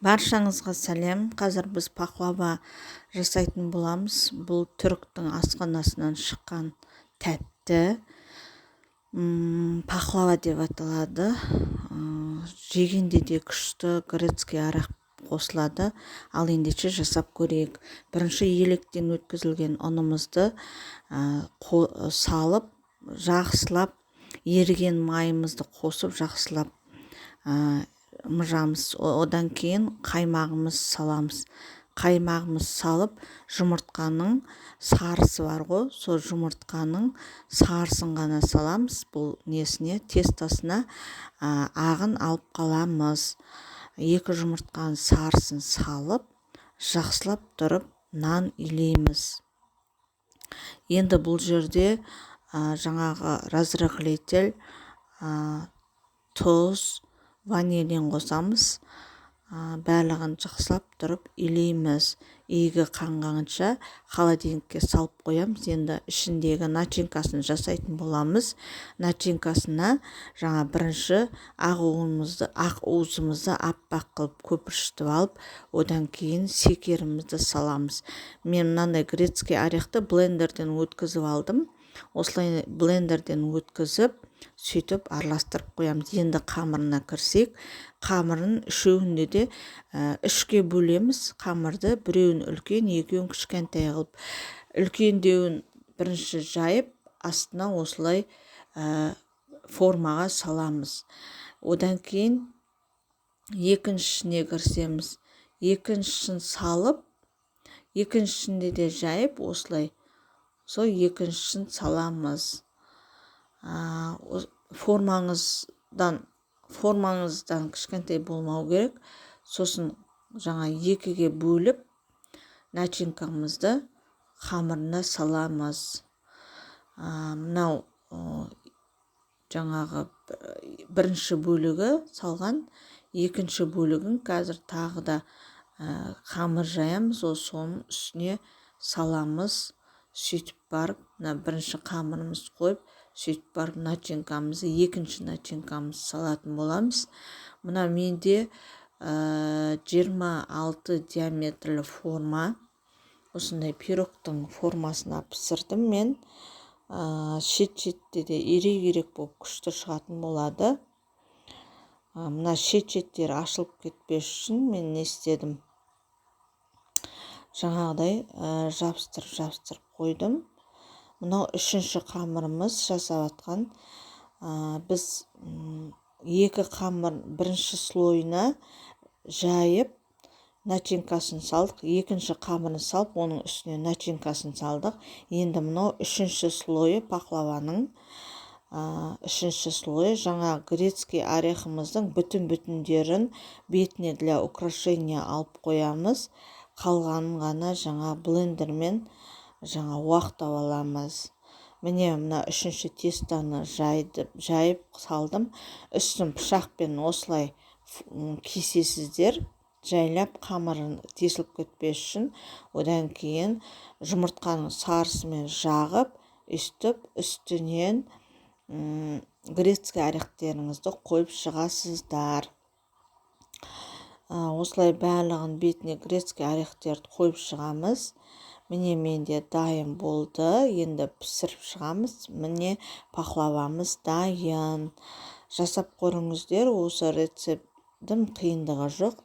Баршаңызға сәлем! Қазір біз пахлава жасайтын боламыз. Бұл түріктің асханасынан шыққан тәтті, пахлава деп аталады. Жегенде де күшті, грецкий орех қосылады. Ал ендеше, жасап көрейік. Бірінші електен өткізілген ұнымызды салып, жақсылап еріген майымызды қосып, жақсылап мыжамыз. Одан кейін қаймағымыз саламыз. Қаймағымыз салып, жұмыртқаның сарысы бар ғой, сол жұмыртқаның сарысын ғана саламыз бұл несіне, тестосына, ағын алып қаламыз. Екі жұмыртқаның сарысын салып, жақсылап тұрып нан илейміз. Енді бұл жерде жаңағы разрыхлитель, тұз, ванилин қосамыз. Барлығын жақсылап тұрып илейміз. Игі қанғанша холодильникке салып қоямыз. Енді ішіндегі начинкасын жасайтын боламыз. Начинкасына жаңа бірінші ақ уызымызды аппақ қылып көпіршітіп алып, одан кейін шекерімізді саламыз. Мен мынандай грецкий орехты блендерден өткізіп алдым. Осылай блендерден өткізіп, сөйтіп араластырып қоямыз. Енді қамырына кірсек. Қамырын үшеуінде де үшке бөлеміз қамырды: біреуін үлкен, екеуін кішкентай қылып. Үлкендеуін бірінші жайып, астына осылай формаға саламыз. Одан кейін екіншісіне кірісеміз. Екіншісін салып, екіншісінде де жайып, осылай сол екіншісін саламыз. Формаңыздан кішкентай болмау керек. Сосын жаңа екіге бөліп, начинкамызды қамырына саламыз. Мынау жаңағы бірінші бөлігі салған, екінші бөлігін қазір тағы да қамыр жаямыз, ол соның үстіне саламыз. Сөйтіп барып, мына бірінші қамырымызды қойып, сөйтіп барып начинкамызды, екінші начинкамызды салатын боламыз. Мына менде 26 диаметрлі форма, осындай пирогтың формасына пісірдім мен. Шет шетте де ирек ирек болып күшті шығатын болады. Мына шет шеттері ашылып кетпес үшін мен не істедім? Жаңағыдай жабыстырып жабыстырып қойдым. Мынау үшінші қамырымыз жасап жатқан. Біз екі қамыр, бірінші слойына жайып, начинкасын салдық, екінші қамырын салып, оның үстіне начинкасын салдық. Енді мынау үшінші слойы, пахлаваның үшінші слойы. Жаңа грецкий орехымыздың бүтін бүтіндерін бетіне для украшения алып қоямыз, қалғанын ғана жаңа блендермен жаңа уақтап аламыз. Міне, мына үшінші тестоны жайып, жайып салдым. Үстін пышақпен осылай кесесіздер жайлап, қамырын тесіліп кетпес үшін. Одан кейін жұмыртқаның сарысымен жағып, үстіп, үстінен грецкий орехтеріңізді қойып шығасыздар. Осылай барлығын бетіне грецкий орехтерді қойып шығамыз. Міне, менде дайын болды, енді пісіріп шығамыз. Міне, пахлавамыз дайын. Жасап көріңіздер, осы рецепттің қиындығы жоқ.